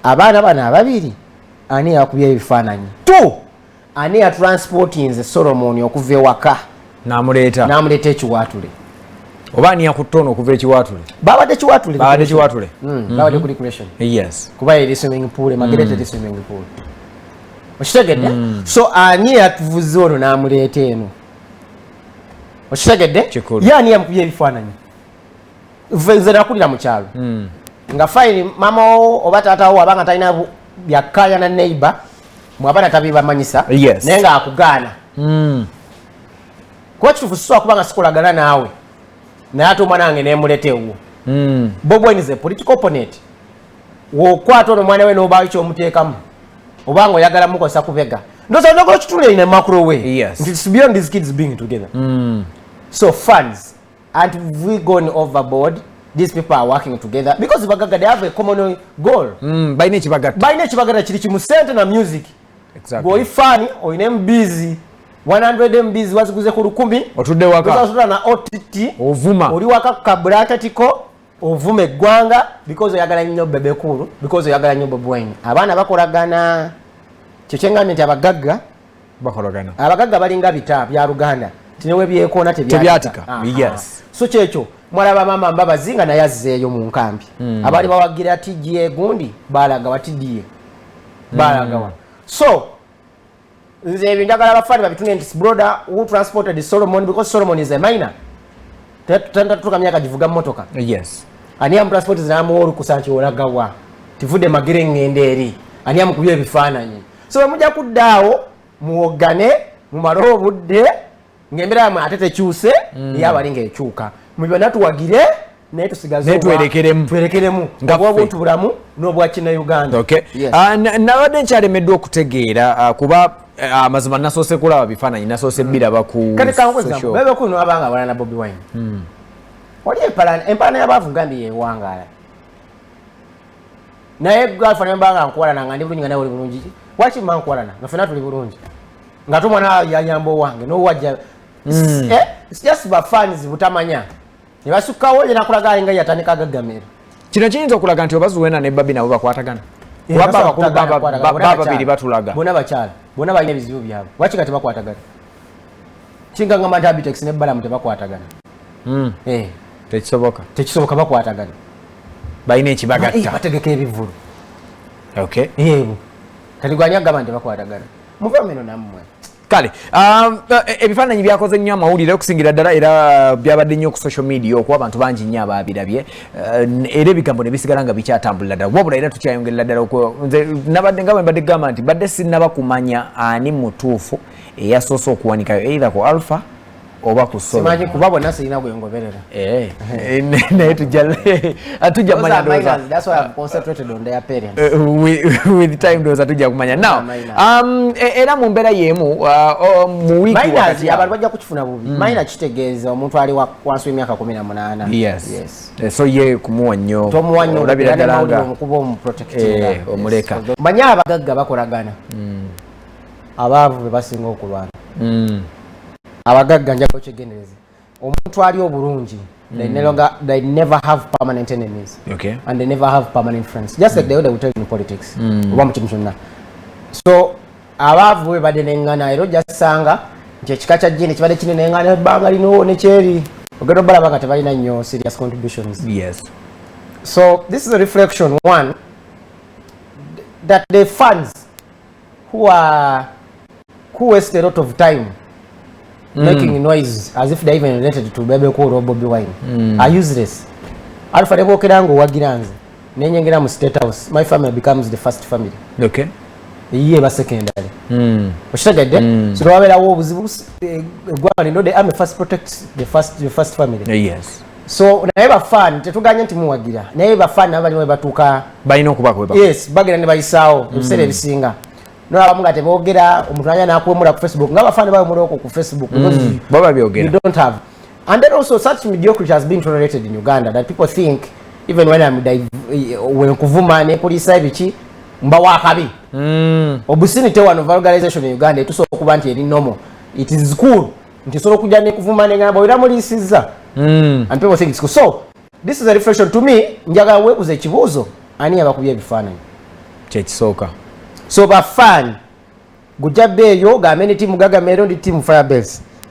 Abaana bano ababiri, ani yakubye ebifaananyi? Two, ani yatransportinze Solomon okuva ewaka namuleeta? N'amuleeta Ekiwaatule? Oba ani yakutte ono okuva Ekiwaatule? Babadde Kiwaatule. Babadde Kiwaatule. Babadde ku recreation. Kuba eri swimming pool, Magere teri swimming pool, okitegedde? So ani yatuvuze ono n'amuleeta eno, okitegedde? Kikulu. Ye ani yamukubye ebifaananyi? Nze nakulira mu kyalo nga fine, mama wo oba taata wo abanga talina byakkaanya na neighbor, mwabaana tabibamanyisa. Naye ng'akugaana, kuba kituufu sisobola kuba nga sikolagana naawe, naye ate omwana wange nemuleta ewuwo. Bobi Wine is a political opponent. Wokwata ono omwana we n'obaawo kyomuteekamu, oba nga oyagala mukozesa kubega, ndoza ndogola kitule in a macro way nti it's beyond these kids being together. So fans, and we gone overboard. These people are working together because bagaga, they have a common goal. Balina ekibagatta. Balina ekibagatta, kiri kimu, sente na music. Bw'oli fan, olina MBs 100 MBs, waziguze ku 1000. Otudde waka. Osasula na OTT. Ovuma. Oli waka ku kabulatatiko, ovuma eggwanga because oyagala nnyo Bebe Cool, because oyagala nnyo Bobi Wine. Abaana bakolagana. Kyo kyengambye nti abagagga bakolagana. Abagagga balinga bita bya luganda, nti newe byekoona. Tebyatika. Aha. So kyekyo mwalaba maama Mbabazi nga naye azzeeyo mu nkambi. Abaali bawagira TGA gundi balagawa? TDA balagawa? So nze ebyo njagala abafaani babitune nti brother who transported Solomon, because Solomon is a minor, tatuka myaka givuga motoka. Ani amutransport namuwa olukusa nti olagawa? Tivudde Magere, ŋŋenda eri. Ani amukubye ebifaananyi? So bwe mujja kuddaawo muwogane, mumale obudde ng'embeera yamwe ate tekyuse, ye abali ng'ekyuka. Mu byonna tuwagire, naye tusigaze Naye twerekeremu. Twerekeremu Nga ffe. obwobuntu bulamu n'obwa Kinnayuganda. Okay. Yes. Ah, nabadde nkyalemeddwa okutegeera, kuba amazima nasoose kulaba bifaananyi, nasoose biraba ku Kati kankuwe social. example. Bebe Cool abanga awalana na Bobi Wine. Wali empalana, empalana y'abaavu ngambye yewangaala, naye girlfriend mbanga nkuwalana nga ndi bulungi, nga nawe oli bulungi, waki mba nkuwalana nga ffenna tuli bulungi, nga tumwana yayamba owange nowajja? Eh, it's just bafans butamanya ne basukkawo ye nakulaga alinga yatandika agaggamira. Kino kiyinza okulaga nti oba Zuwena ne Babi nabo bakwatagana, kuba abakulu babiri batulaga. Bonna bakyala, bonna balina ebizibu byabwe. Waki nga tebakwatagana? Kinga ngamba nti Abitex ne Balamu tebakwatagana. Eh. Tekisoboka. Tekisoboka, bakwatagana. Balina ekibagatta. Bategeka ebivulu. Okay. Yebo, kati gwani agamba nti bakwatagana? Muve mino nammwe. Kale, ebifaananyi byakoze nnyo amawulire okusingira ddala, era byabadde nnyo ku social media, okuba abantu bangi nnyo abaabirabye, era ebigambo ne bisigala nga bikyatambulira ddala. Wabula era tukyayongerera ddala nze nabadde nga bwe mbadde gamba nti badde sinnaba kumanya ani mutuufu eyasoose okuwanikayo, either ku Alpha oba ku Solo. Simanyi, kuba bonna sirina gwe ngoberera. Eh, naye tujja Those kumanya. are Ndowooza minors, that's why I've concentrated on their parents. With time ndowooza tujja kumanya now. Minors. Era mu mbeera y'emu, mu wiiki Minors, wakati awo. Abantu bajja kukifuna bubi. Minor kitegeeza omuntu ali wansi w'emyaka 18. Yes. Yes. So ye kumuwa nnyo. Tomuwa nnyo. Olabira ddala mawulire nga omukuba omuprotectinga. Eh, omuleka. Manye abagagga bakolagana, abaavu be basinga okulwana. Abagagga, njagala okyegendereze, omuntu ali obulungi, they, no longer, they never have permanent enemies and they never have permanent friends, just like the way they will tell you in politics oba mu kintu kyonna. So abaavu bwe badde neŋŋana, era ojja kusanga nti ekika kya jini kibadde kinene neŋŋana ebbanga lino nekyeri, ogenda obalaba nga tebalina nnyo serious contributions. So this is a reflection, one, that the fans who waste a lot of time making noise as if they're even related to Bebe Cool or Bobby Wine are useless. Alpha, nebwokera nga owagira nze nenyengera mu State House, my family becomes the first family, eyiye eba secondary. Okitegedde? So tewabeerawo obuzibu, eggwanga lino, the army first protects the first family. So naye bafaani tetuganye nti muwagira, naye bafaani nabo balimu batuuka. Balina okubaako we Yes, bagenda ne bayisaawo. Ebiseera ebisinga nolabamu nga teboogera, omuntu anya nakuwemula ku Facebook, nga abafaani bawemula okwo ku Facebook because Baba byogera. you don't have. And then also such mediocrity has been tolerated in Uganda that people think even when I'm when nkuvuma nekulisa ebiki, mba wakabi. Obscenity wano, vulgarization in Uganda etusobola okuba nti eri normal, it is cool nti osobola okujja nekuvuma negamba olira muliisizza and people think it's cool. So this is a reflection to me. Njagala weebuza ekibuuzo, ani yabakubye ebifaananyi? Kyekisooka. So bafaani gujja beeyo gambe ni team Gagamel, ndi team Firebase.